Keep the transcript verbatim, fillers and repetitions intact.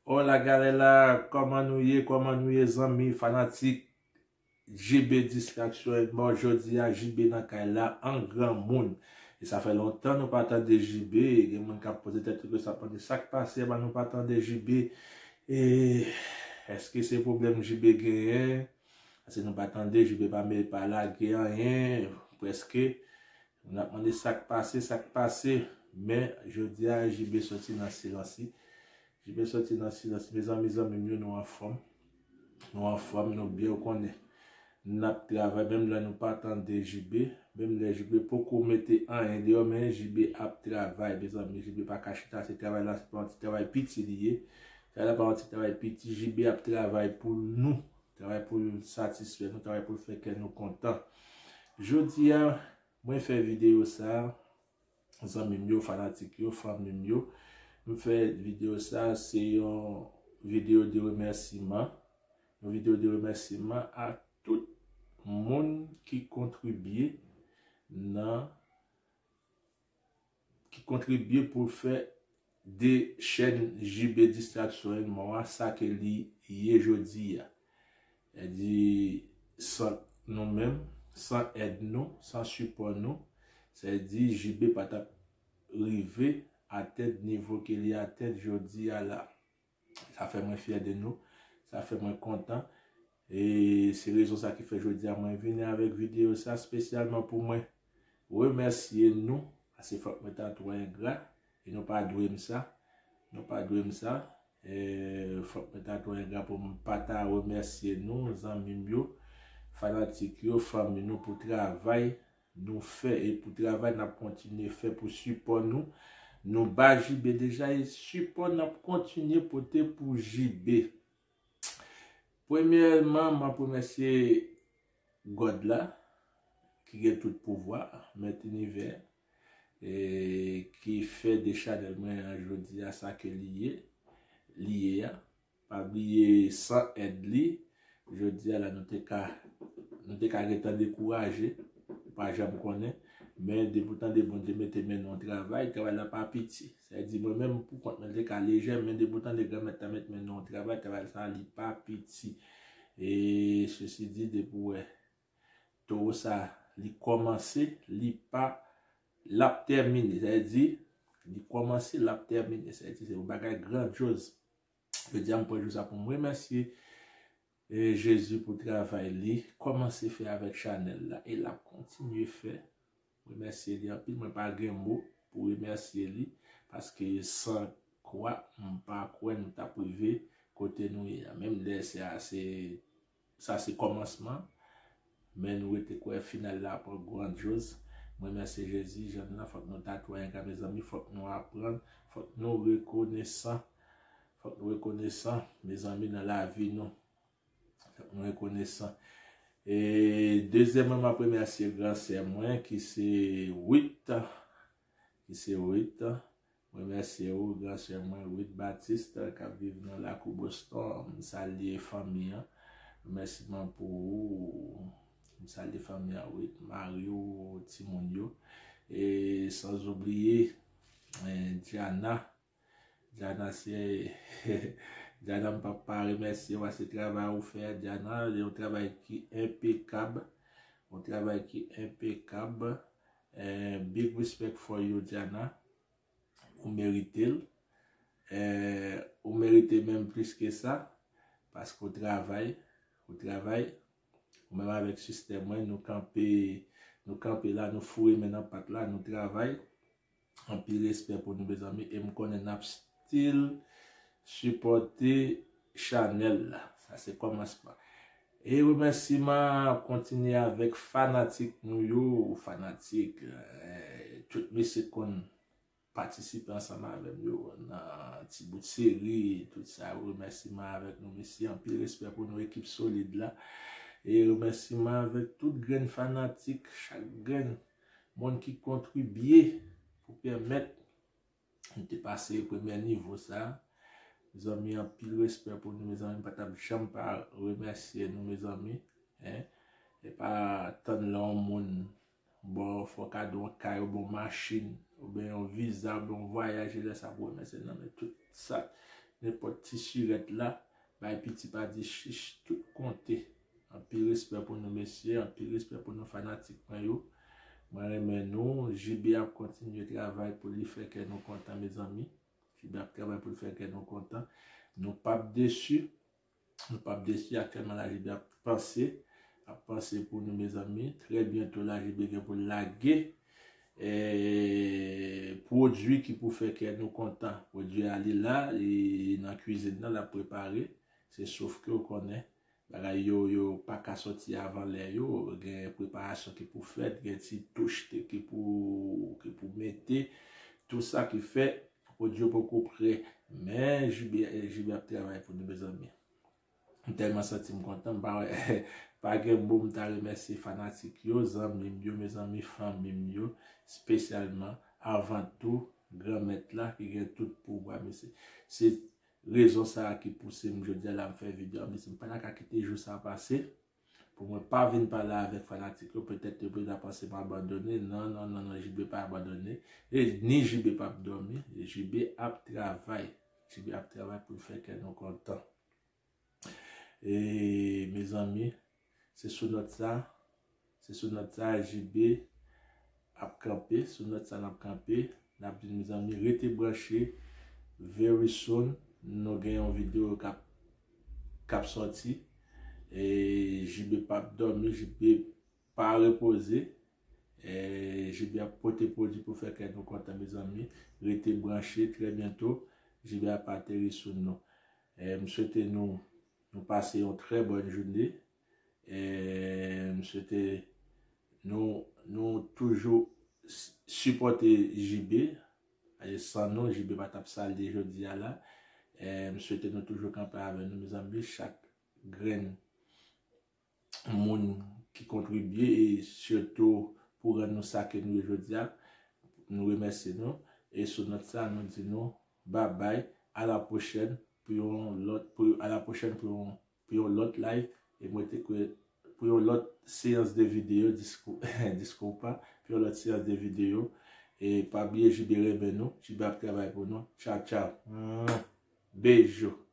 Hola galera, kòman nou ye? Kòman nou ye, zanmi, fanatik J B Distraction? Bon, jodi a J B nan kay la an granmoun. E sa fè lontan nou pa tande J B. Gen moun k ap poze tèt yo kesyon, ap mande sa k pase, eba nou pa tande J B. E èske se pwoblèm J B genyen? Paske nou pa tande, J B pa me pa lage anyen, prèske. Moun ap mande sa k pase, sa k pase. Men jodi a J B soti nan silans li. J B soti nan silans. Mezanmi, zanmi m yo, nou anfòm. Nou anfòm, nou byen konnen. N ap travay, menm lè nou pa tande J B, menm lè J B poko mete anyen deyò, men J B ap travay, mezanmi. J B pa ka chita, se travay la, se pa yon ti travay piti li ye. Travay la pa yon ti travay piti, J B ap travay pou nou. Travay pou l satisfè nou, travay pou l fè kè nou kontan. Jodi a, mwen fè videyo sa, zanmi m yo, fanatik yo, fanmi m yo. M fè videyo sa, se yon videyo de remèsiman. Yon videyo de remèsiman a tout moun ki kontribye nan, ki kontribye pou fè de chèn J B Distraction Mò a sa ke li ye jodi a. Sèdi san nou menm, san èd nou, san sipò nou, sèdi J B pa t ap rive atenn nivo ke li atenn jodi a la. Sa fè mwen fyè de nou, sa fè mwen kontan. E se rezon sa ki fè jodi a mwen vini avèk videyo sa espesyalman pou mwen remèsye nou, paske fòk mwen ta twò engra, e nou pa dwe m sa, nou pa dwe m sa. E fòk mwen ta twò engra pou m pa ta remèsye nou, zanmi m yo, fanatik yo, fanmi nou, pou travay nou fè e pou travay n ap kontinye fè pou sipò nou. Nou ba J B deja e sipò n ap kontinye pote pou J B. Premyèman, m ap remèsye God la, ki gen tout pouvwa, Mèt inivè, e ki fè de chanèl mwen an jodi a sa ke li ye, li ye a. Pa bliye, san èd li, jodi a la nou te ka, nou te ka gentan dekouraje, ou pa janm konnen. Men depi w tande Bondye mete men nan yon travay, travay la pa piti. Sa vle di mwen menm pou kont mwen te ka lejè, men depi w tande Granmèt la met men nan yon travay, travay sa li pa piti. E sesi di, depi w wè towo sa li kòmanse, li pa, l ap tèmine. Sa vle di, li kòmanse, l ap tèmine. Sa vle di se yon bagay grandyoz. Jodi a m pran jou sa pou m remèsye, e, Jezi pou travay li kòmanse fè avèk chanèl la e l ap kontinye fè. Remèsye li anpil, mwen pa gen mo pou remèsye li, paske san kwa m pa kwè nou t ap rive kote nou ye a. Menm lè se a, se, sa se kòmansman, men nou rete kwè final la ap grandyoz. Mwen remèsye Jezi, jèn lan, fòk nou tatouye engra, mezanmi, fòk nou aprann, fòk nou rekonesan, fòk nou rekonesan, mezanmi, nan lavi nou. Fòk nou rekonesan. E dezyèmman, m ap remèsye gran sè mwen ki se Wit, ki se Wit. Mwen remèsye ou, gran sè mwen, Wit Batiste, k ap viv nan lakou Boston. M salye fanmi an. Remèsiman pou ou. M salye fanmi an, Wit, mari w, timoun yo. E san oubliye, eh, Diana. Diana, se, Diana, m p ap pa remèsye w, se travay ou fè a, Diana, yon travay ki enpekab. Yon travay ki enpekab. Eh, big respect for you, Diana. Ou merite l. Eh, ou merite menm plis ke sa, paske ou travay, ou travay. Ou menm avèk sistè mwen, nou kanpe, nou kanpe la, nou foure men nan pat la, nou travay. Anpil respè pou nou, mezanmi, e m konnen n ap still sipòte chanèl la. Sa se kòmansman. E remèsiman ap kontinye avèk fanatik nou yo, fanatik, eh, tout mesye konn patisipe ansanm avè m yo nan ti bout seri, tout sa. Remèsiman avèk nou, mesye. Anpil respè pou nou, ekip solid la. E remèsiman avèk tout grenn fanatik, chak grenn moun ki kontribye pou pèmèt nou te pase premye nivo sa. Mezanmi, anpil respè pou nou, mezanmi. M pa t ap janm pa remèsye nou, mezanmi. Hein? E pa tann lè yon moun, bon, fè w kado yon kay, oubyen yon machin, oubyen yon viza, oubyen yon vwayaj, e lè sa pou remèsye l nan men tout sa. Nenpòt ti sirèt la, bay piti pa di chich, tout konte. Anpil respè pou nou mesye, anpil respè pou nou fanatik mwen yo. Mwen renmen nou, J B ap kontinye travay pou li fè kè nou kontan, mezanmi. J B ap travay pou li fè kè nou kontan. Nou p ap desi. Nou p ap desi, aktyèlman la J B ap panse, ap panse pou nou, mezanmi. Trè byento la J B gen pou l lage eh, pwodui ki pou fè kè nou kontan. Pwodui a li la, li nan kwizin nan, l ap prepare. Se sof ke w konnen, bagay yo, yo pa ka sòti avan lè yo. Gen preparasyon ki pou fèt, gen ti touch ki pou, ki pou mete. Tou sa ki fè, pwodui yo poko prè. Men J B, J B ap travay pou nou, mezanmi. M tèlman santi m kontan, m pa wè, pa gen mo m ta remèsye fanatik yo, zanmi m yo, mezanmi, fanmi m yo, espesyalman, avan tou, Granmèt la ki gen tout pouvwa, mesye. Se rezon sa a ki pouse m jodi a la m fè videyo a, mesye, m pa ta ka kite jou sa a pase pou mwen pa vin pale avèk fanatik yo, petèt yo pral panse m abandone. Non, non, non, non, J B pa abandone. E ni J B p ap dòmi, J B ap travay. J B ap travay pou l fè kè nou kontan. E, mezanmi, se sou nòt sa, se sou nòt sa J B ap kanpe, sou nòt sa n ap kanpe. N ap di, mezanmi, rete branche. Very soon, nou gen yon videyo k ap, k ap sòti. E J B p ap dòmi, J B pa repoze. E J B ap pote pwodui pou fè kè nou kontan, mezanmi. Rete branche, trè byento, J B ap ateri sou nou. E m swete nou, nou pase yon trè bòn jounen. E m swete nou, nou toujou s-, sipòte J B. E san nou, J B pa t ap sa l ye jodi a la. E m swete nou toujou kanpe avè nou, mezanmi, chak grenn moun ki kontribye e sitou pou rann nou sa ke nou ye jodi a. Nou remèsye nou. E sou nòt sa, nou di nou babay, a la pwochèn pou yon lòt, pou, a la pwochèn pou yon, pou yon lòt live. E mwen te kwè pou yon lòt seyans de videyo, diskou, diskou pa, pou yon lòt seyans de videyo. E pa bliye J B renmen nou, J B ap travay pou nou. Tchaw, tchaw. Bejou.